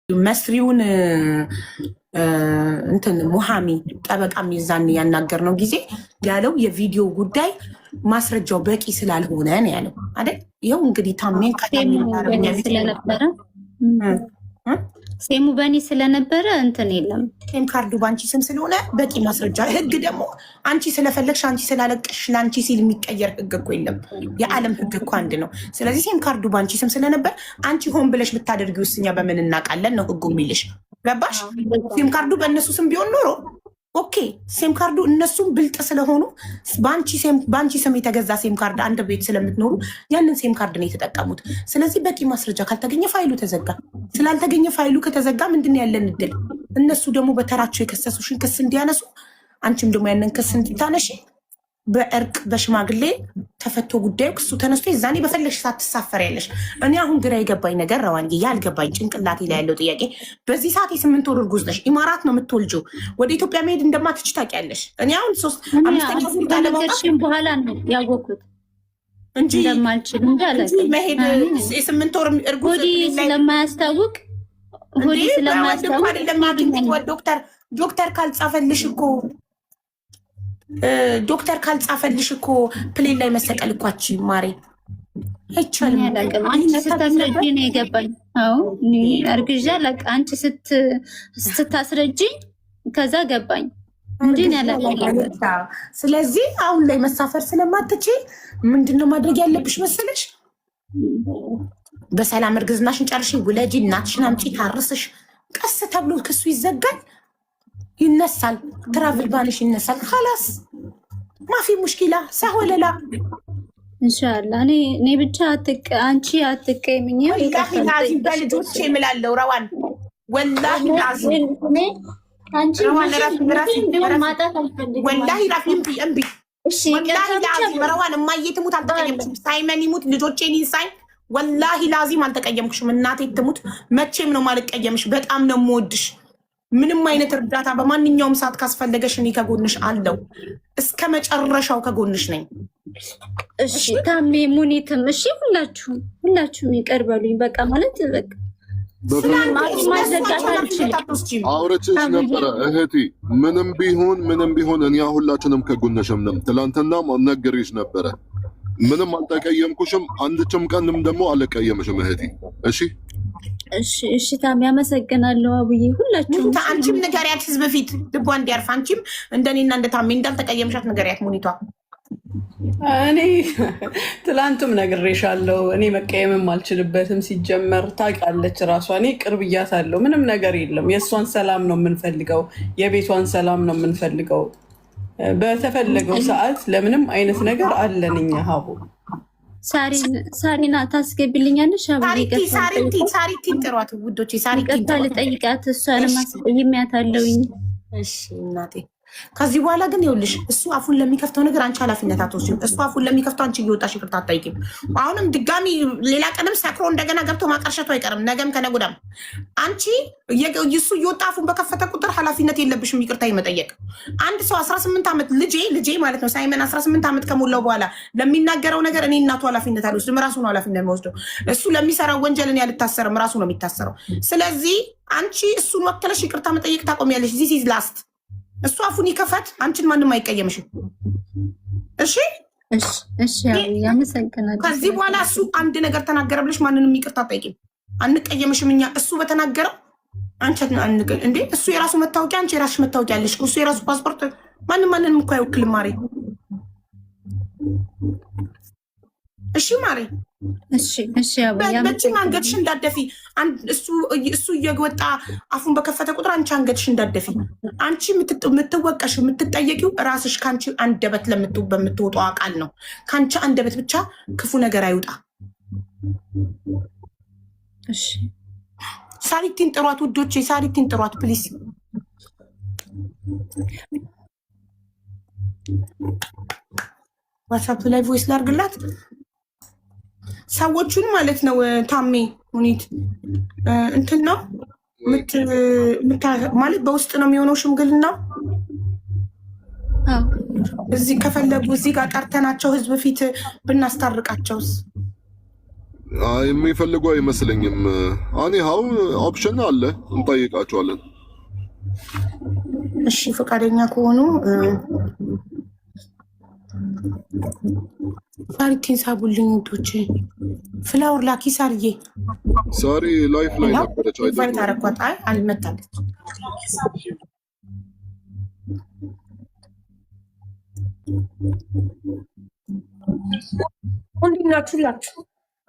መስሪውን እንትን ሙሃሚ ጠበቃ ሚዛን ያናገር ነው ጊዜ ያለው የቪዲዮ ጉዳይ ማስረጃው በቂ ስላልሆነ ነው ያለው አይደል? ይኸው እንግዲህ ታሜን ሴሙ በኔ ስለነበረ፣ ሴሙ በኔ ስለነበረ እንትን የለም። ሲም ካርዱ በአንቺ ስም ስለሆነ በቂ ማስረጃ። ህግ ደግሞ አንቺ ስለፈለግሽ፣ አንቺ ስላለቀሽ ለአንቺ ሲል የሚቀየር ህግ እኮ የለም። የዓለም ህግ እኮ አንድ ነው። ስለዚህ ሲም ካርዱ በአንቺ ስም ስለነበር አንቺ ሆን ብለሽ ብታደርጊ ውስኛ በምን እናውቃለን ነው ህጉ የሚልሽ። ገባሽ? ሲም ካርዱ በእነሱ ስም ቢሆን ኖሮ okay፣ ሲም ካርዱ እነሱም ብልጥ ስለሆኑ በአንቺ ስም የተገዛ ሲም ካርድ አንድ ቤት ስለምትኖሩ ያንን ሲም ካርድ ነው የተጠቀሙት። ስለዚህ በቂ ማስረጃ ካልተገኘ ፋይሉ ተዘጋ። ስላልተገኘ ፋይሉ ከተዘጋ ምንድን ነው ያለን እድል? እነሱ ደግሞ በተራቸው የከሰሱሽን ክስ እንዲያነሱ፣ አንቺም ደግሞ ያንን ክስ እንድታነሺ በእርቅ በሽማግሌ ተፈቶ ጉዳዩ ክሱ ተነስቶ የዛኔ በፈለግሽ ሰዓት ትሳፈሪያለሽ። እኔ አሁን ግራ የገባኝ ነገር ረዋንዬ፣ ያልገባኝ ጭንቅላቴ ላይ ያለው ጥያቄ በዚህ ሰዓት የ8 ወር እርጉዝ ነሽ፣ ኢማራት ነው የምትወልጂው፣ ወደ ኢትዮጵያ መሄድ እንደማትች ታውቂያለሽ። እኔ አሁን ሶስት አምስተኛ ዙር ጋር ለማውጣት ከነገርሽኝ በኋላ ነው ያወኩት እንጂ እንደማልችል እንጂ እንጂ አላውቅም። መሄድ የ8 ወር እርጉዝ ሆዴ ስለማያስታውቅ ሆዴ እንዴ በወንድ እኮ ስለማያስታውቅ አይደለም ሐኪም ቤት ዶክተር ካልጻፈልሽ እኮ፣ ዶክተር ካልጻፈልሽ እኮ plane ላይ መሰቀል እኮ አትችይም ማሬ፣ አይቻልም። እኔ አላውቅም። አንቺ ስታስረጂኝ ነው የገባኝ። አዎ፣ እኔ አርግዣ አላውቅም። አንቺ ስታስረጂኝ ከዛ ገባኝ እንጂ እኔ አላውቅም ነበር። ስለዚህ አሁን ላይ መሳፈር ስለማትችይ ምንድነው ማድረግ ያለብሽ መሰለሽ? በሰላም እርግዝናሽን ጨርሺ፣ ውለጂ፣ እናትሽን አምጪ፣ ታርስሽ። ቀስ ተብሎ ክሱ ይዘጋል፣ ይነሳል። Travel ban ሽ ይነሳል። خلاص مافي مشكلة صح ولا لا? ኢንሻአላህ። እኔ ብቻ አንቺ አትቀይምኝ። والله العظيم በልጆቼ እምላለሁ ረዋን፣ والله العظيم። እኔ አንቺ ረዋን ረፊ ረፊ ቢሆን ማጣት አልፈልግም። والله ረፊ እምቢ እምቢ። እሺ والله ይቅርታ ብቻ العظيم ረዋን፣ እማዬ ትሙት አልተቀየምኩሽም። ሳይመን ይሙት ልጆቼን ይንሳኝ። والله العظيم አልተቀየምኩሽም። እናቴ ትሙት መቼም ነው ማልቀየምሽ። በጣም ነው የምወድሽ። ምንም አይነት እርዳታ በማንኛውም ሰዓት ካስፈለገሽ እኔ ከጎንሽ አለው። እስከ መጨረሻው ከጎንሽ ነኝ። እሺ ታሜ፣ ሙኒትም፣ እሺ ሁላችሁም ሁላችሁም ይቅር በሉኝ። በቃ ማለት በቃ ማዘጋት አልችልም። አውርቼሽ ነበረ እህቴ። ምንም ቢሆን ምንም ቢሆን እኛ ሁላችንም ከጎንሽም ነን። ትላንትናም ነግሬሽ ነበረ። ምንም አልተቀየምኩሽም። አንድችም ቀንም ደግሞ አልቀየምሽም እህቴ። እሺ። እሺ እሺ ታሜ፣ አመሰግናለሁ። አቡዬ፣ ሁላችሁም። ሙኒታ፣ አንቺም ንገሪያት ህዝብ ፊት ልቧ እንዲያርፍ። አንቺም እንደኔና እንደ ታሜ እንዳልተቀየምሻት ንገሪያት ሙኒቷ። እኔ ትላንትም ነግሬሻለሁ። እኔ መቀየምም አልችልበትም። ሲጀመር ታውቃለች እራሷ። እኔ ቅርብ እያታለሁ። ምንም ነገር የለም። የእሷን ሰላም ነው የምንፈልገው፣ የቤቷን ሰላም ነው የምንፈልገው። በተፈለገው ሰዓት ለምንም አይነት ነገር አለን እኛ ሀቡ። ሳሪና ታስገቢልኛለሽ? አቡዬ። ሳሪቲ። ይቅርታ። ሳሪቲ፣ ሳሪቲን ጥሯት ውዶቼ፣ ሳሪቲን ይቅርታ ጥሯት። ልጠይቃት፣ እሷንም አስቀይሜያታለሁኝ። እሺ እናቴ። ከዚህ በኋላ ግን ይኸውልሽ እሱ አፉን ለሚከፍተው ነገር አንቺ ኃላፊነት አትወስጂም። እሱ አፉን ለሚከፍተው አንቺ እየወጣሽ ይቅርታ አትጠይቂም። አሁንም ድጋሚ ሌላ ቀንም ሰክሮ እንደገና ገብቶ ማቀርሸቱ አይቀርም። ነገም ከነገ ወዲያም አንቺ እሱ እየወጣ አፉን በከፈተ ቁጥር ኃላፊነት የለብሽም ይቅርታ የመጠየቅ። አንድ ሰው 18 ዓመት ልጄ ማለት ነው ሳይመን 18 ዓመት ከሞላው በኋላ ለሚናገረው ነገር እኔ እናቱ ኃላፊነት አልወስድም። ራሱ ነው ኃላፊነት የሚወስደው። እሱ ለሚሰራው ወንጀል እኔ አልታሰርም፣ ራሱ ነው የሚታሰረው። ስለዚህ አንቺ እሱን ወክለሽ ይቅርታ መጠየቅ ታቆሚያለሽ። This is last። እሱ አፉን ይከፈት፣ አንቺን ማንም አይቀየምሽም። እሺ? እሺ እሺ አቡዬ፣ አመሰግናለሁ። ከዚህ በኋላ እሱ አንድ ነገር ተናገረ ብለሽ ማንንም ይቅርታ አትጠይቂም። አንቀየምሽም። እኛ እሱ በተናገረው አንቺ እንዴ እሱ የራሱ መታወቂያ፣ አንቺ የራስሽ መታወቂያ አለሽ። እሱ የራሱ ፓስፖርት፣ ማንም ማንንም እኮ አይወክልም ማሬ። እሺ ማሬ። እሺ እሺ አቡዬ። መቼም አንገትሽ እንዳትደፊ። እሱ እየወጣ አፉን በከፈተ ቁጥር አንቺ አንገትሽ እንዳትደፊ። አንቺ የምትወቀሽው የምትጠየቂው ራስሽ ከአንቺ አንደበት በምትወጣው ቃል ነው። ከአንቺ አንደበት ብቻ ክፉ ነገር አይውጣ። እሺ። ሳሪቲን ጥሯት ውዶቼ፣ ሳሪቲን ጥሯት please። WhatsApp ላይ voice ላርግላት ሰዎቹን ማለት ነው። ታሜ፣ ሙኒት፣ እንትን ነው ማለት በውስጥ ነው የሚሆነው ሽምግልና። እዚህ ከፈለጉ እዚህ ጋር ጠርተናቸው ህዝብ ፊት ብናስታርቃቸውስ? የሚፈልጉ አይመስለኝም። Anyhow option አለ፣ እንጠይቃቸዋለን። እሺ ፈቃደኛ ከሆኑ ሳሪቲን ሳቡልኝ ውዶች። Flower ላኪ ሳርዬ። ሳሪ live ላይ ነበረች። Invite አረኳት። አይ አልመጣለች። እንዴት ናችሁ? ሁላችሁ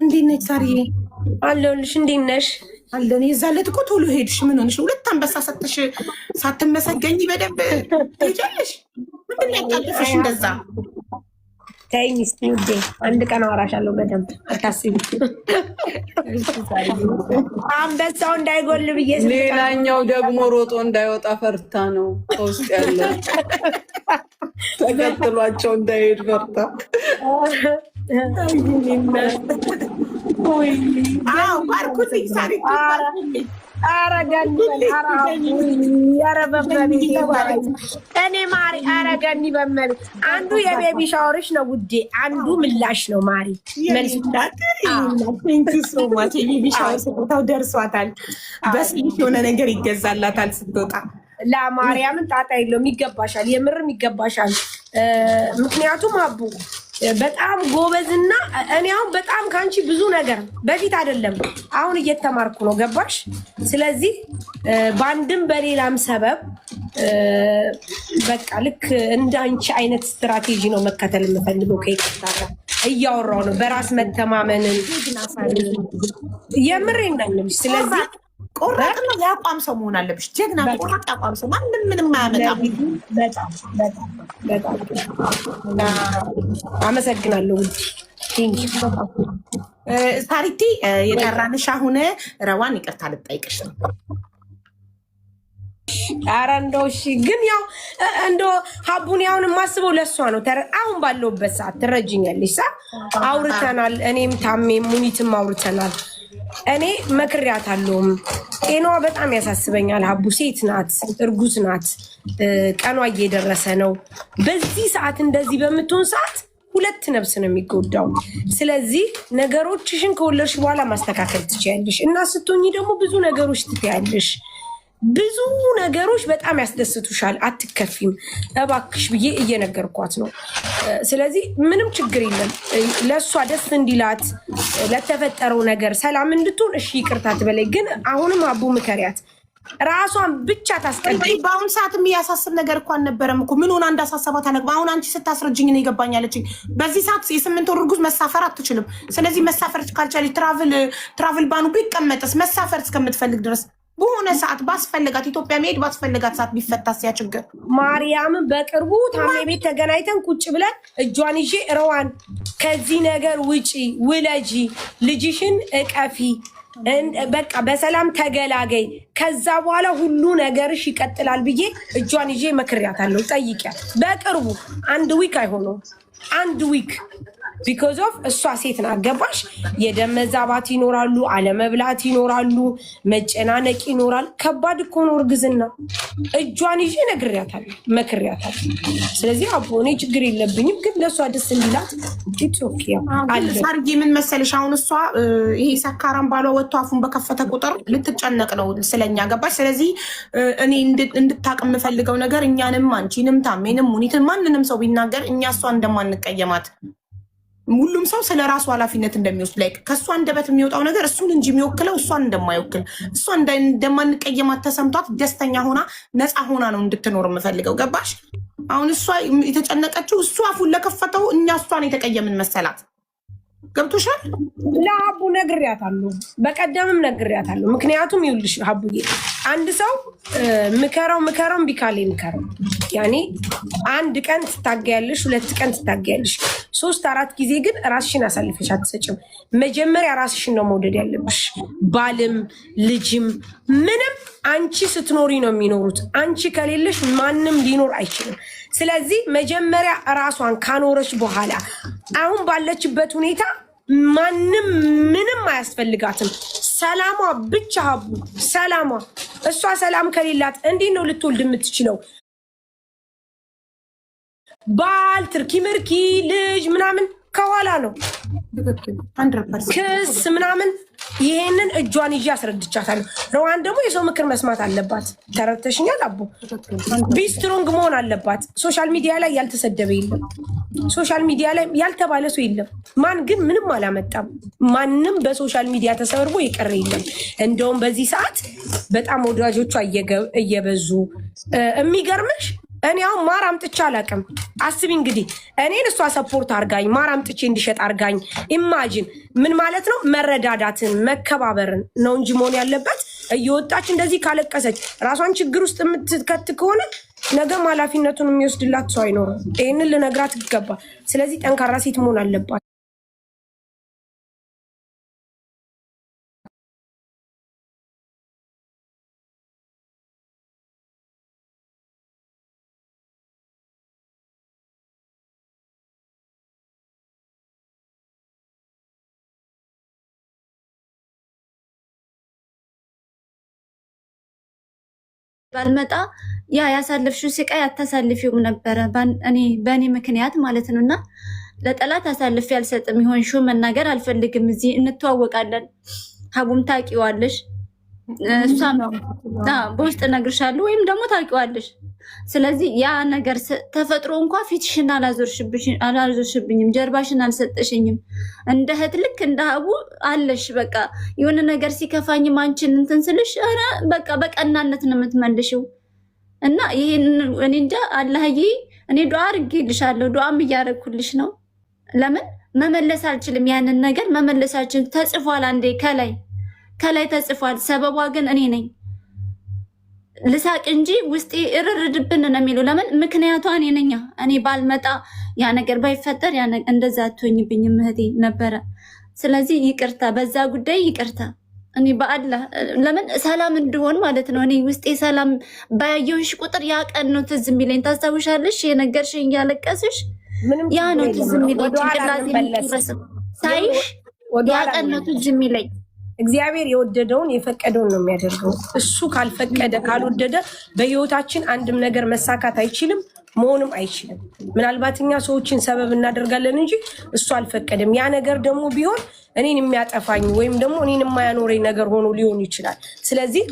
እንዴት ነች ሳርዬ? አለሁልሽ። እንዴት ነሽ? አለን። የዛን ዕለት እኮ ቶሎ ሄድሽ። ምን ሆነሽ? ሁለት አንበሳ ሰጥተሽ ሳትመሰገኝ በደንብ ትሄጃለሽ። ምንድን ነው ያጣደፈሽ እንደዛ? ተይኝ እስኪ ውዴ፣ አንድ ቀን አወራሻለሁ በደንብ አታስቢ። አንበሳው እንዳይጎል ብዬ ሌላኛው ደግሞ ሮጦ እንዳይወጣ ፈርታ ነው ከውስጥ ያለው ተከትሏቸው እንዳይሄድ ፈርታ። ባርኩልኝ ሳሪ። ኧረ ገኒ ኧረ በመቤቴ እኔ ማሪ ኧረ ገኒ በመቤቴ አንዱ የ baby shower ሽ ነው ውዴ፣ አንዱ ምላሽ ነው ማሪ። የ baby shower ስጦታው ደርሷታል። በስልክ የሆነ ነገር ይገዛላታል ስትወጣ። ለማርያምን ጣጣ የለውም፣ ይገባሻል፣ የምርም ይገባሻል። ምክንያቱም አቡ በጣም ጎበዝና እኔ አሁን በጣም ከአንቺ ብዙ ነገር በፊት አይደለም አሁን እየተማርኩ ነው፣ ገባሽ? ስለዚህ በአንድም በሌላም ሰበብ በቃ ልክ እንደ አንቺ አይነት ስትራቴጂ ነው መከተል የምፈልገው። ከይቅርታ ጋር እያወራሁ ነው፣ በራስ መተማመንን የምሬን ነው የምልሽ። ስለዚህ ቆራጥና የአቋም ሰው መሆን አለብሽ። ጀግና ቆራጥ የአቋም ሰው ማንም ምንም አያመጣም። በጣም በጣም በጣም አመሰግናለሁ ውድ ሳሪቲ። የጠራንሽ አሁን ረዋን ይቅርታ ልጠይቅሽ ነው። ኧረ እንደው እሺ፣ ግን ያው እንደው ሀቡን ያሁን የማስበው ለእሷ ነው። አሁን ባለሁበት ሰዓት ትረጅኛለሽ። ሳ አውርተናል፣ እኔም ታሜም ሙኒትም አውርተናል። እኔ መክሬያታለሁም። ጤናዋ በጣም ያሳስበኛል። ሀቡ ሴት ናት፣ እርጉዝ ናት፣ ቀኗ እየደረሰ ነው። በዚህ ሰዓት እንደዚህ በምትሆን ሰዓት ሁለት ነፍስ ነው የሚጎዳው። ስለዚህ ነገሮችሽን ከወለድሽ በኋላ ማስተካከል ትችያለሽ እና ስትሆኚ ደግሞ ብዙ ነገሮች ትትያለሽ። ብዙ ነገሮች በጣም ያስደስቱሻል። አትከፊም፣ እባክሽ ብዬ እየነገርኳት ነው። ስለዚህ ምንም ችግር የለም። ለእሷ ደስ እንዲላት ለተፈጠረው ነገር ሰላም እንድትሆን እሺ ይቅርታ ትበለኝ። ግን አሁንም አቡ ምከሪያት፣ ራሷን ብቻ ታስቀድም። በአሁን ሰዓት የሚያሳስብ ነገር እኮ አልነበረም እኮ። ምን ሆና እንዳሳሰባት አላውቅም። አሁን አንቺ ስታስረጅኝ ነው ይገባኝ አለችኝ። በዚህ ሰዓት የ8 ወር እርጉዝ መሳፈር አትችልም። ስለዚህ መሳፈር ካልቻለች travel ban ኡ ቢቀመጥስ መሳፈር እስከምትፈልግ ድረስ በሆነ ሰዓት ባስፈልጋት ኢትዮጵያ መሄድ ባስፈልጋት ሰዓት ቢፈታስ ያ ችግር? ማርያምን በቅርቡ ታሜ ቤት ተገናኝተን ቁጭ ብለን እጇን ይዤ ረዋን ከዚህ ነገር ውጪ፣ ውለጂ፣ ልጅሽን እቀፊ፣ በቃ በሰላም ተገላገይ፣ ከዛ በኋላ ሁሉ ነገርሽ ይቀጥላል ብዬ እጇን ይዤ መክሬያታለሁ። ጠይቂያት። በቅርቡ አንድ week አይሆነውም፣ አንድ week because of እሷ ሴት ናት። ገባሽ? የደም መዛባት ይኖራሉ፣ አለመብላት ይኖራሉ፣ መጨናነቅ ይኖራል። ከባድ እኮ ነው እርግዝና። እጇን ይዤ ነግሬያታለሁ፣ መክሬያታለሁ። ስለዚህ አቦ እኔ ችግር የለብኝም፣ ግን ለእሷ ደስ እንዲላት okay አለ። ሳርዬ ምን መሰለሽ፣ አሁን እሷ ይሄ ሰካራም ባሏ ወጥቶ አፉን በከፈተ ቁጥር ልትጨነቅ ነው ስለኛ፣ ገባሽ? ስለዚህ እኔ እንድታቅ የምፈልገው ነገር እኛንም አንቺንም ታሜንም ሙኒትን ማንንም ሰው ቢናገር እኛ እሷ እንደማንቀየማት፣ ሁሉም ሰው ስለ ራሱ ኃላፊነት እንደሚወስድ፣ like ከእሷ አንደበት የሚወጣው ነገር እሱን እንጂ የሚወክለው እሷን እንደማይወክል፣ እሷ እንደማንቀየማት ተሰምቷት ደስተኛ ሆና ነፃ ሆና ነው እንድትኖር የምፈልገው። ገባሽ? አሁን እሷ የተጨነቀችው እሱ አፉን ለከፈተው እኛ እሷን የተቀየምን መሰላት። ገብቶሻል? ለሀቡ ነግሬያታለሁ፣ በቀደምም ነግሬያታለሁ። ምክንያቱም ይኸውልሽ ሀቡዬ አንድ ሰው ምከረው ምከረው እምቢ ካለ ምከረው። ያኔ አንድ ቀን ትታገያለሽ፣ 2 ቀን ትታገያለሽ፣ ሶስት አራት ጊዜ ግን ራስሽን አሳልፈሽ አትሰጭም። መጀመሪያ ራስሽን ነው መውደድ ያለብሽ። ባልም ልጅም ምንም አንቺ ስትኖሪ ነው የሚኖሩት። አንቺ ከሌለሽ ማንም ሊኖር አይችልም። ስለዚህ መጀመሪያ ራሷን ካኖረች በኋላ አሁን ባለችበት ሁኔታ ማንም ምንም አያስፈልጋትም። ሰላሟ ብቻ ሀቡ ሰላሟ። እሷ ሰላም ከሌላት እንዴት ነው ልትወልድ የምትችለው? ባል ትርኪ ምርኪ ልጅ ምናምን ከኋላ ነው ክስ ምናምን። ይሄንን እጇን ይዤ አስረድቻታለሁ። ረዋን ደግሞ የሰው ምክር መስማት አለባት። ተረድተሽኛል አቦ? Be strong መሆን አለባት። Social media ላይ ያልተሰደበ የለም። Social media ላይ ያልተባለ ሰው የለም። ማን ግን ምንም አላመጣም። ማንም በ social media ተሰብርቦ የቀረ የለም። እንደውም በዚህ ሰዓት በጣም ወዳጆቿ እየበዙ፣ የሚገርምሽ እኔ አሁን ማር አምጥቼ አላውቅም። አስቢ እንግዲህ እኔን እሷ support አርጋኝ ማር አምጥቼ እንዲሸጥ አርጋኝ። Imagine ምን ማለት ነው? መረዳዳትን መከባበርን ነው እንጂ መሆን ያለበት። እየወጣች እንደዚህ ካለቀሰች ራሷን ችግር ውስጥ የምትከት ከሆነ ነገም ኃላፊነቱን የሚወስድላት ሰው አይኖርም። ይህንን ልነግራት ይገባል። ስለዚህ ጠንካራ ሴት መሆን አለባት። ባልመጣ ያ ያሳለፍሽው ስቃይ አታሳልፊውም ነበረ፣ እኔ በእኔ ምክንያት ማለት ነው። እና ለጠላት አሳልፌ አልሰጥም። ይሆን መናገር አልፈልግም። እዚህ እንተዋወቃለን። ሀቡም ታውቂዋለሽ፣ እሷም በውስጥ እነግርሻለሁ ወይም ደግሞ ታውቂዋለሽ። ስለዚህ ያ ነገር ተፈጥሮ እንኳ ፊትሽን አላዞርሽብኝም፣ ጀርባሽን አልሰጠሽኝም። እንደ እህት ልክ እንደ ሀቡ አለሽ። በቃ የሆነ ነገር ሲከፋኝም አንቺን እንትን ስልሽ ኧረ በቃ በቀናነት ነው የምትመልሽው። እና ይሄን እኔ እንጃ አላህዬ፣ እኔ ዱዓ አድርጌልሻለሁ፣ ዱዓም እያደረግኩልሽ ነው። ለምን መመለስ አልችልም? ያንን ነገር መመለስ አልችልም። ተጽፏል፣ አንዴ ከላይ ከላይ ተጽፏል። ሰበቧ ግን እኔ ነኝ። ልሳቅ እንጂ ውስጤ እርርድብን ነው የሚለው። ለምን ምክንያቷ እኔ ነኛ። እኔ ባልመጣ ያ ነገር ባይፈጠር እንደዛ አትሆኝብኝም እህቴ ነበረ። ስለዚህ ይቅርታ፣ በዛ ጉዳይ ይቅርታ። እኔ በአላህ ለምን ሰላም እንድሆን ማለት ነው። እኔ ውስጤ ሰላም ባያየሁሽ ቁጥር ያ ቀን ነው ትዝ የሚለኝ። ታስታውሻለሽ? የነገርሽኝ እያለቀስሽ ያ ነው ትዝ የሚለኝ። ጭንቅላቴ ሳይሽ ያ ቀን ነው ትዝ የሚለኝ። እግዚአብሔር የወደደውን የፈቀደውን ነው የሚያደርገው። እሱ ካልፈቀደ ካልወደደ በህይወታችን አንድም ነገር መሳካት አይችልም፣ መሆንም አይችልም። ምናልባት እኛ ሰዎችን ሰበብ እናደርጋለን እንጂ እሱ አልፈቀደም። ያ ነገር ደግሞ ቢሆን እኔን የሚያጠፋኝ ወይም ደግሞ እኔን የማያኖረኝ ነገር ሆኖ ሊሆን ይችላል። ስለዚህ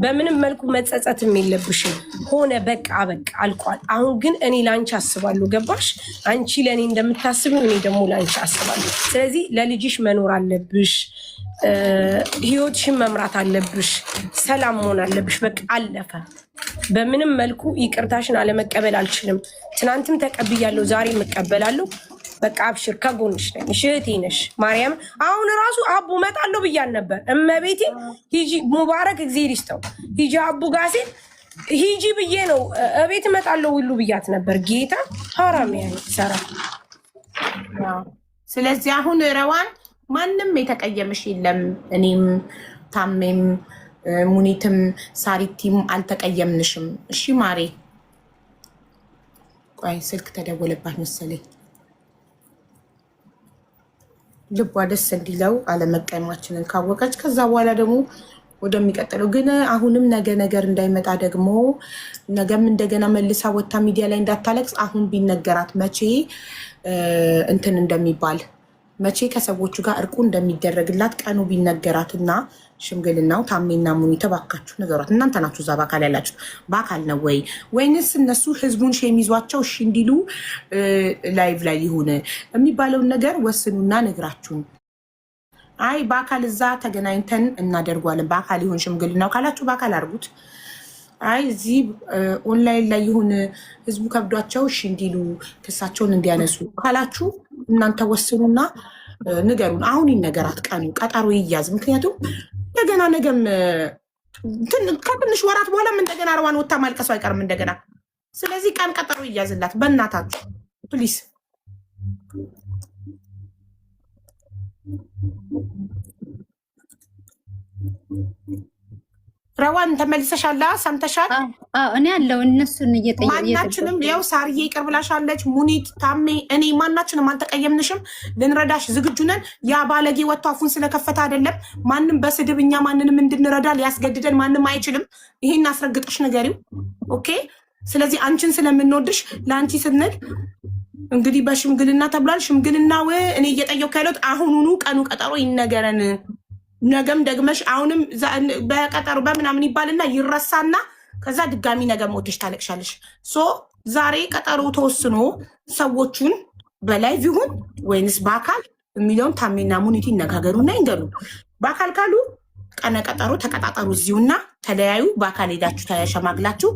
በምንም መልኩ መጸጸትም የለብሽም። ሆነ በቃ በቃ አልቋል። አሁን ግን እኔ ለአንቺ አስባለሁ። ገባሽ? አንቺ ለእኔ እንደምታስቢው እኔ ደግሞ ለአንቺ አስባለሁ። ስለዚህ ለልጅሽ መኖር አለብሽ። ህይወትሽን መምራት አለብሽ። ሰላም መሆን አለብሽ። በቃ አለፈ። በምንም መልኩ ይቅርታሽን አለመቀበል አልችልም። ትናንትም ተቀብያለሁ፣ ዛሬም እቀበላለሁ። በቃ አብሽር፣ ከጎንሽ ነኝ፣ እህቴ ነሽ። ማርያም አሁን ራሱ አቡ እመጣለሁ ብያን ነበር። እመቤቴ ሂጂ፣ ሙባረክ እግዜር ይስጠው። ሂጂ አቡ ጋር ሲል ሂጂ ብዬ ነው እቤት እመጣለሁ ሁሉ ብያት ነበር። ጌታ ሀራም ሰራ። ስለዚህ አሁን ረዋን ማንም የተቀየምሽ የለም። እኔም ታሜም ሙኒትም ሳሪቲም አልተቀየምንሽም። እሺ ማሬ። ቆይ ስልክ ተደወለባት መሰለኝ። ልቧ ደስ እንዲለው አለመቀየማችንን ካወቀች ከዛ በኋላ ደግሞ ወደሚቀጥለው ግን አሁንም ነገ ነገር እንዳይመጣ ደግሞ ነገም እንደገና መልሳ ወታ ሚዲያ ላይ እንዳታለቅስ አሁን ቢነገራት መቼ እንትን እንደሚባል መቼ ከሰዎቹ ጋር እርቁ እንደሚደረግላት ቀኑ ቢነገራትና ሽምግልናው ታሜና ሙኒ ተባካችሁ ነገሯት። እናንተ ናችሁ እዛ በአካል ያላችሁ። በአካል ነው ወይ ወይንስ እነሱ ህዝቡን shame ይዟቸው እሺ እንዲሉ live ላይ ይሁን የሚባለውን ነገር ወስኑና ነግራችሁን። አይ በአካል እዛ ተገናኝተን እናደርጓለን፣ በአካል ይሁን ሽምግልናው ካላችሁ በአካል አድርጉት። አይ እዚህ ኦንላይን ላይ ይሁን ህዝቡ ከብዷቸው እሺ እንዲሉ ክሳቸውን እንዲያነሱ ካላችሁ እናንተ ወስኑና ንገሩን። አሁን ይነገራት፣ ቀኑ ቀጠሮ ይያዝ። ምክንያቱም እንደገና ነገም ከትንሽ ወራት በኋላም እንደገና ረዋን ወታ ማልቀሱ አይቀርም እንደገና። ስለዚህ ቀን ቀጠሮ ይያዝላት በእናታችሁ please። ረዋን ተመልሰሻል? ሰምተሻል? እኔ ያለው እነሱን እየጠየቁ ማናችንም ያው ሳርዬ ይቅር ብላሻለች። ሙኒት፣ ታሜ፣ እኔ ማናችንም አልተቀየምንሽም። ልንረዳሽ ዝግጁ ነን። ያ ባለጌ ወጥቶ አፉን ስለከፈተ አይደለም። ማንም በስድብ እኛ ማንንም እንድንረዳ ሊያስገድደን ማንም አይችልም። ይሄን አስረግጠሽ ንገሪው። Okay። ስለዚህ አንቺን ስለምንወድሽ ለአንቺ ስንል እንግዲህ በሽምግልና ተብሏል። ሽምግልናው እኔ እየጠየኩ ያለሁት አሁኑኑ ቀኑ ቀጠሮ ይነገረን። ነገም ደግመሽ አሁንም በቀጠሮ በምናምን ይባልና ይረሳና ከዛ ድጋሚ ነገ ሞተሽ ታለቅሻለሽ። So ዛሬ ቀጠሮ ተወስኖ ሰዎቹን በ live ይሁን ወይንስ በአካል የሚለውን ታሜና ሙኒቲ ይነጋገሩና ይንገሩ። በአካል ካሉ ቀነ ቀጠሮ ተቀጣጠሩ እዚሁና ተለያዩ። በአካል ሄዳችሁ ተሸማግላችሁ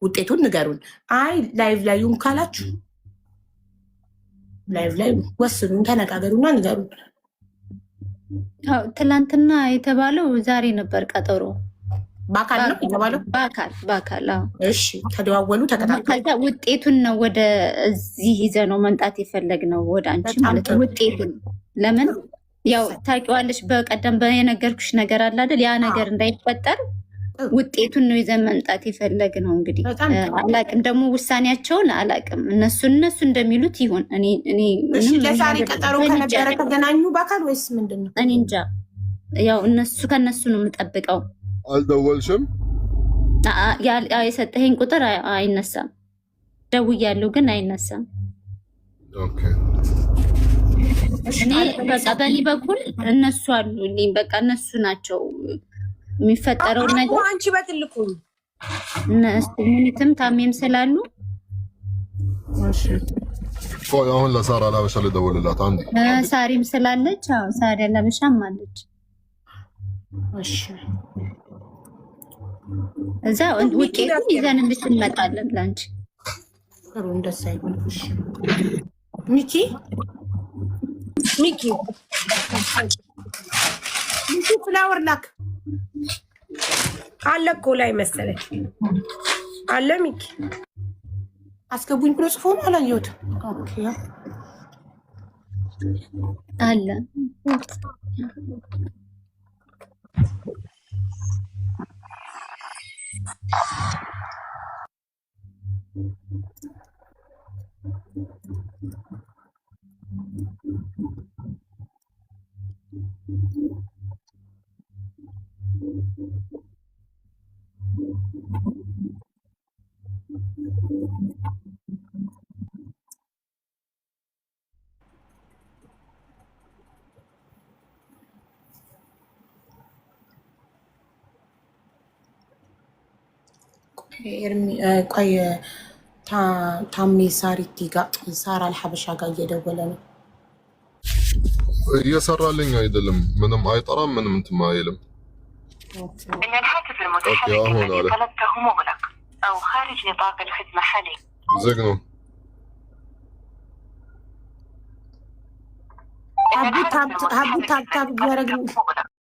ውጤቱን ንገሩን። አይ live ላይ ይሁን ካላችሁ live ላይ ወስኑ፣ ተነጋገሩና ንገሩን። አዎ ትላንትና የተባለው ዛሬ ነበር ቀጠሮ። በአካል ነው የተባለው። በአካል በአካል። አዎ። እሺ፣ ተደዋወሉ፣ ተቀጣጠሩ። ከዛ ውጤቱን ነው ወደ እዚህ ይዘ ነው መምጣት የፈለግነው ወደ አንቺ በጣም ማለት ነው። ጥሩ። ውጤቱን ለምን ያው ታውቂዋለሽ፣ በቀደም የነገርኩሽ ነገር አለ አይደል? ያ ነገር እንዳይፈጠር ጥሩ። ውጤቱን ነው ይዘን መምጣት የፈለግነው። እንግዲህ በጣም ጥሩ። አላቅም ደግሞ ውሳኔያቸውን አላቅም። እነሱ እንደሚሉት ይሁን። እኔ እሺ፣ ምንም ለዛሬ መናገር ቀጠሮ እኔ እንጃ ከነበረ ተገናኙ በአካል ወይስ ምንድን ነው? እኔ እንጃ። ያው እነሱ ከእነሱ ነው የምጠብቀው። አልደወልሽም? የሰጠኸኝ ቁጥር አይነሳም። ደውያለሁ ግን አይነሳም። Okay። እሺ፣ እኔ አለበለዚያ በቃ በእኔ በኩል እነሱ አሉልኝ። በቃ እነሱ ናቸው የሚፈጠረውን ነገር አንቺ በትልቁ እነሱ ሙኒትም ታሜም ስላሉ እሺ፣ ቆይ አሁን ለሳራ ላበሻ ልደውልላት አንዴ። ሳሪም ስላለች፣ አዎ ሳሪ ለብሻም አለች። እሺ፣ እዛ ውጤቱን ይዘንልሽ እንመጣለን ለአንቺ። ጥሩ፣ እንደዛ ይሁን። እሺ፣ ሚኪ ሚኪ ሚኪ flower ላክ። አለ እኮ ላይ መሰለኝ አለ ሚኪ። አስገቡኝ ብሎ ጽፎ ነው አላየሁትም። Okay። አለ። ኤርሚ ቆይ፣ ታሜ ሳሪቲ ጋር ሳራ አልሐበሻ ጋር እየደወለ ነው። እየሰራልኝ አይደለም። ምንም አይጠራም፣ ምንም እንትን አይልም። إن الهاتف Okay المتحرك አሁን الذي አለ طلبته مغلق أو خارج نطاق الخدمة حاليا. ዝግ ነው። إن ሀቡ الهاتف tap ሀቡ المتحرك tap tap الذي እያደረግን طلبته مغلق.